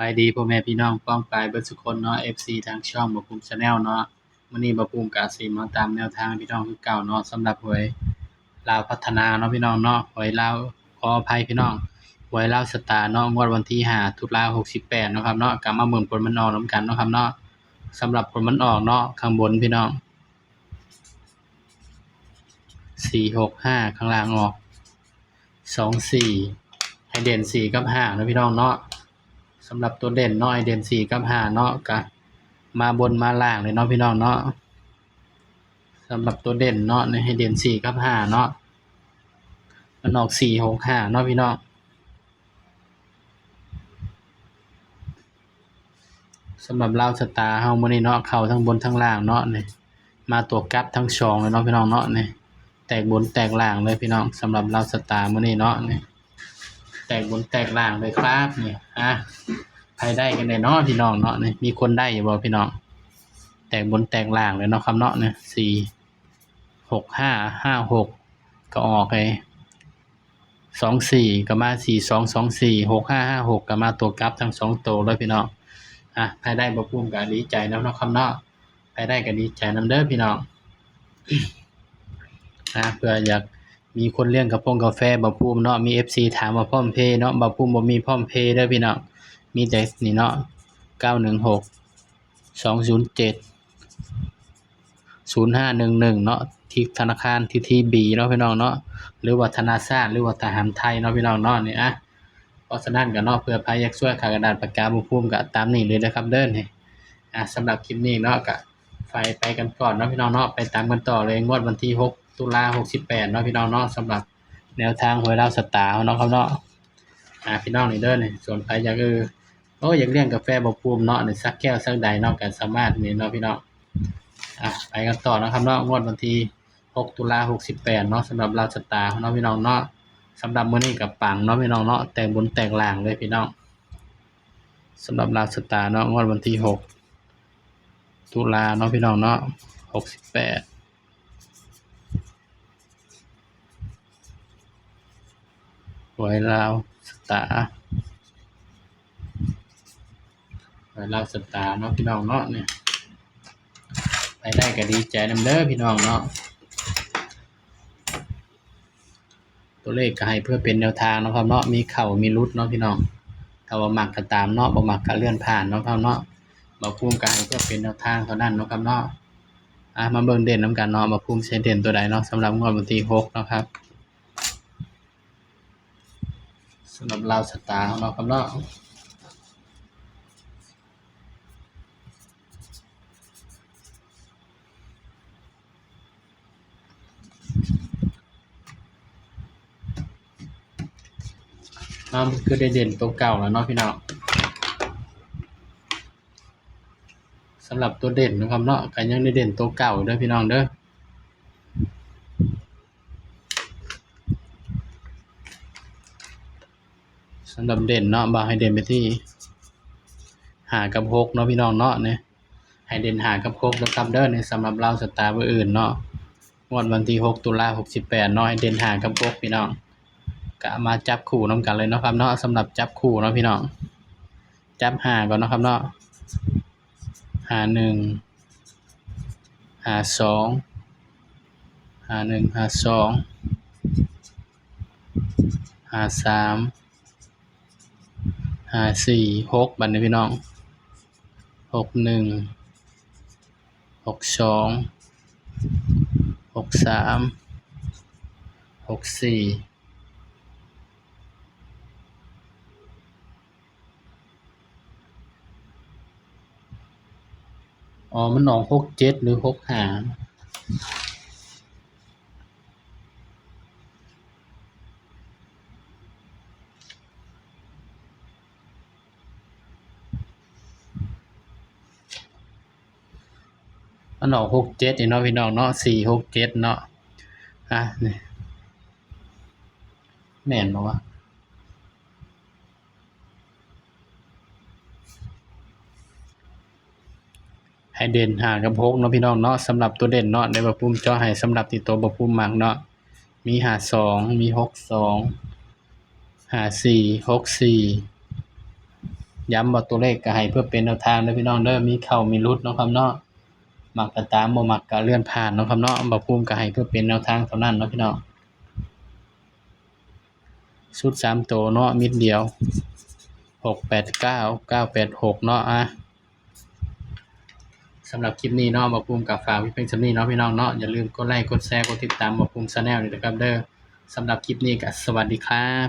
ບາຍດີພໍ່ແມ່ພີ່ນ້ອງປ້ອງປາຍເບິດສຸຄົນເນາະ ເອັຟຊີ ທາງຊ່ອງບ່າວພູມ Channel ເນາະ. ມື້ນີ້ບ່າວພູມກະຊິມາຕາມແນວທາງໃຫ້ພີ່ນ້ອງຄືເກົ່າເນາະ ສຳລັບຫວຍລາວພັດທະນາເນາະພີ່ນ້ອງເນາະ. ຫວຍລາວ ຂໍອະໄພພີ່ນ້ອງ ຫວຍລາວຊະຕາເນາະ ງວດວັນທີຫ້າ ຕຸລາ ຫົກສິບແປດເນາະຄັບເນາະ. ກະມາເບິ່ງຜົນມັນອອກນຳກັນເນາະຄັບເນາະ. ສຳລັບຜົນມັນອອກເນາະ ຂ້າງບົນພີ່ນ້ອງ ສີ່ຫົກຫ້າ ຂ້າງລ່າງອອກ ສອງສີ່ ໃຫ້ເດັ່ນສີ່ກັບຫ້າເນາະພີ່ນ້ອງເນາະ. ສຳລັບຕົວເດັ່ນເນາະ ໃຫ້ເດັ່ນສີ່ກັບຫ້າເນາະ ກະມາບົນມາລ່າງເລີຍເນາະພີ່ນ້ອງເນາະ. ສຳລັບຕົວເດັ່ນເນາະ ໃຫ້ເດັ່ນສີ່ກັບຫ້າເນາະ ມັນອອກສີ່ຫົກຫ້າເນາະພີ່ນ້ອງ. ສຳລັບລາວຊະຕາເຮົາມື້ນີ້ເນາະ ເຂົ້າທັງບົນທັງລ່າງເນາະ ນີ້ ມາຕົວກັບທັງສອງເລີຍເນາະພີ່ນ້ອງເນາະ. ນີ້ ແຕກບົນແຕກລ່າງເລີຍພີ່ນ້ອງ ສຳລັບລາວຊະຕາມື້ນີ້ເນາະ ນີ້ ແຕກບົນແຕກລ່າງເລີຍຄັບ ນີ້. ອາ ໃຜໄດ້ກັນແດ່ເນາະພີ່ນ້ອງເນາະ ນີ້ ມີຄົນໄດ້ຢູ່ບໍ່ພີ່ນ້ອງ? ແຕກບົນແຕກລ່າງເລີຍເນາະຄັບເນາະ ນີ້ ສີ່ຫົກຫ້າ ຫ້າຫົກ ກໍອອກເລີຍ ສອງສີ່ ກໍມາ ສີ່ສອງ ສອງສີ່ ຫົກຫ້າ ຫ້າຫົກ ກໍມາຕົວກັບທັງສອງໂຕເລີຍພີ່ນ້ອງ. ອາ ໃຜໄດ້ບ່າວພູມກໍດີໃຈນຳເນາະຄັບເນາະ ໃຜໄດ້ກໍດີໃຈນຳເດີພີ່ນ້ອງ. ອາ ເພື່ອຢາກມີຄົນລ້ຽງກະໂປງກາແຟບ່າວພູມເນາະ ມີເອັຟຊີຖາມວ່າພ້ອມເພເນາະ ບ່າວພູມບໍ່ມີພ້ອມເພເດີພີ່ນ້ອງ ມີແຕ່ນີ້ເນາະ ເກົ້າໜຶ່ງຫົກ ສອງສູນເຈັດ ສູນຫ້າໜຶ່ງໜຶ່ງເນາະ ທີ່ທະນາຄານ ທີທີບີ ເນາະພີ່ນ້ອງເນາະ ຫຼືວ່າທະນາຊາດ ຫຼືວ່າທະຫານໄທເນາະພີ່ນ້ອງເນາະ. ນີ້ ອາ ເພາະສະນັ້ນກໍເນາະ ເພື່ອໃຜຢາກຊ່ວຍຄ່າກະດາດປາກກາບ່າວພູມກໍຕາມນີ້ເລີຍເດີຄັບເດີ. ນີ້ ອາ ສຳລັບຄລິບນີ້ເນາະ ກໍຝາກໄປກັນກ່ອນເນາະພີ່ນ້ອງເນາະ. ໄປຕາມກັນຕໍ່ເລີຍ ງວດວັນທີຫົກ ຕຸລາ ຫົກສິບແປດເນາະພີ່ນ້ອງເນາະ ສຳລັບແນວທາງຫວຍລາວຊະຕາເຮົາເນາະຄັບເນາະ. ອາ ພີ່ນ້ອງນີ້ເດີ ນີ້ ສ່ວນໃຜຢາກ ເອີ ໂອ້ ຢາກລ້ຽງກາແຟບ່າວພູມເນາະ ນີ້ ສັກແກ້ວສັກໃດເນາະ ກໍສາມາດນີ້ເນາະພີ່ນ້ອງ. ອາ ໄປກັນຕໍ່ເນາະຄັບເນາະ ງວດວັນທີຫົກ ຕຸລາ ຫົກສິບແປດເນາະ ສຳລັບລາວຊະຕາເນາະພີ່ນ້ອງເນາະ. ສຳລັບມື້ນີ້ກໍປັງເນາະພີ່ນ້ອງເນາະ ແຕກບົນແຕກລ່າງເລີຍພີ່ນ້ອງ ສຳລັບລາວຊະຕາເນາະ ງວດວັນທີຫົກ ຕຸລາເນາະພີ່ນ້ອງເນາະ ຫົກສິບແປດ. ຫວຍລາວຊະຕາ ຫວຍລາວຊະຕາເນາະພີ່ນ້ອງເນາະ. ນີ້ ໃຜໄດ້ກໍດີໃຈນຳເດີພີ່ນ້ອງເນາະ. ຕົວເລກກໍໃຫ້ເພື່ອເປັນແນວທາງເນາະຄັບເນາະ ມີເຂົ້າມີຫຼຸດເນາະພີ່ນ້ອງ. ຖ້າວ່າມັກກໍຕາມເນາະ ບໍ່ມັກກໍເລື່ອນຜ່ານເນາະຄັບເນາະ. ບ່າວພູມກໍໃຫ້ເພື່ອເປັນແນວທາງເທົ່ານັ້ນເນາະຄັບເນາະ. ອາ ມາເບິ່ງເດັ່ນນຳກັນເນາະ ບ່າວພູມຊິເດັ່ນຕົວໃດເນາະ ສຳລັບງວດວັນທີຫົກເນາະຄັບ ສຳລັບລາວຊະຕາເຮົາເນາະຄັບເນາະ. ເຮົາຄືໄດ້ເດັ່ນໂຕເກົ່າແລ້ວເນາະພີ່ນ້ອງ. ສຳລັບຕົວເດັ່ນນະຄັບເນາະ ກໍຍັງໄດ້ເດັ່ນໂຕເກົ່າເດີພີ່ນ້ອງເດີ. ສຳລັບເດັ່ນເນາະ ບ່າວໃຫ້ເດັ່ນໄປທີ່ຫ້າກັບຫົກເນາະພີ່ນ້ອງເນາະ. ນີ້ ໃຫ້ເດັ່ນຫ້າກັບຫົກເດີຄັບເດີ. ນີ້ສຳລັບລາວຊະຕາມື້ອື່ນເນາະ ງວດວັນທີຫົກ ຕຸລາ ຫົກສິບແປດເນາະ ໃຫ້ເດັ່ນຫ້າກັບຫົກພີ່ນ້ອງ. ກະມາຈັບຄູ່ນຳກັນເລີຍເນາະຄັບເນາະ. ສຳລັບຈັບຄູ່ເນາະພີ່ນ້ອງ ຈັບຫ້າກ່ອນເນາະຄັບເນາະ. ຫ້າໜຶ່ງ ຫ້າສອງ ຫ້າໜຶ່ງ ຫ້າສອງ ຫ້າສາມ ຫ້າສີ່ ຫົກ ບັດນີ້ພີ່ນ້ອງ ຫົກໜຶ່ງ ຫົກສອງ ຫົກສາມ ຫົກສີ່. ອໍ ມັນອອກຫົກເຈັດ ຫຼື ຫົກຫ້າ. ມັນອອກຫົກເຈັດນີ້ເນາະພີ່ນ້ອງເນາະ ສີ່ຫົກເຈັດເນາະ. ອ່ະ ນີ້ ແມ່ນບໍ່ວະ? ໃຫ້ເດັ່ນຫ້າກັບຫົກເນາະພີ່ນ້ອງເນາະ. ສຳລັບຕົວເດັ່ນເນາະ ໃນບ່າວພູມເຈາະໃຫ້ສຳລັບທີ່ຕົວບ່າວພູມມັກເນາະ ມີຫ້າສອງ ມີຫົກສອງ ຫ້າສີ່ ຫົກສີ່. ຢ້ຳວ່າຕົວເລກກໍໃຫ້ເພື່ອເປັນແນວທາງເດີພີ່ນ້ອງເດີ ມີເຂົ້າມີຫຼຸດເນາະຄັບເນາະ ມັກກໍຕາມ ບໍ່ມັກກໍເລື່ອນຜ່ານເນາະຄັບເນາະ ບ່າວພູມກໍໃຫ້ເພື່ອເປັນແນວທາງເທົ່ານັ້ນເນາະພີ່ນ້ອງ. ຊຸດສາມໂຕເນາະ ມິດດຽວ ຫົກແປດເກົ້າ ເກົ້າແປດຫົກເນາະ ອາ ສຳລັບຄລິບນີ້ເນາະ ບ່າວພູມກໍຝາກໄວ້ພຽງສ່ຳນີ້ເນາະພີ່ນ້ອງເນາະ ຢ່າລືມກົດໄລ້ກົດແຊ ກົດຕິດຕາມບ່າວພູມ Channel ນີ້ເດີຄັບເດີ. ສຳລັບຄລິບນີ້ກໍສະຫວັດດີຄັບ.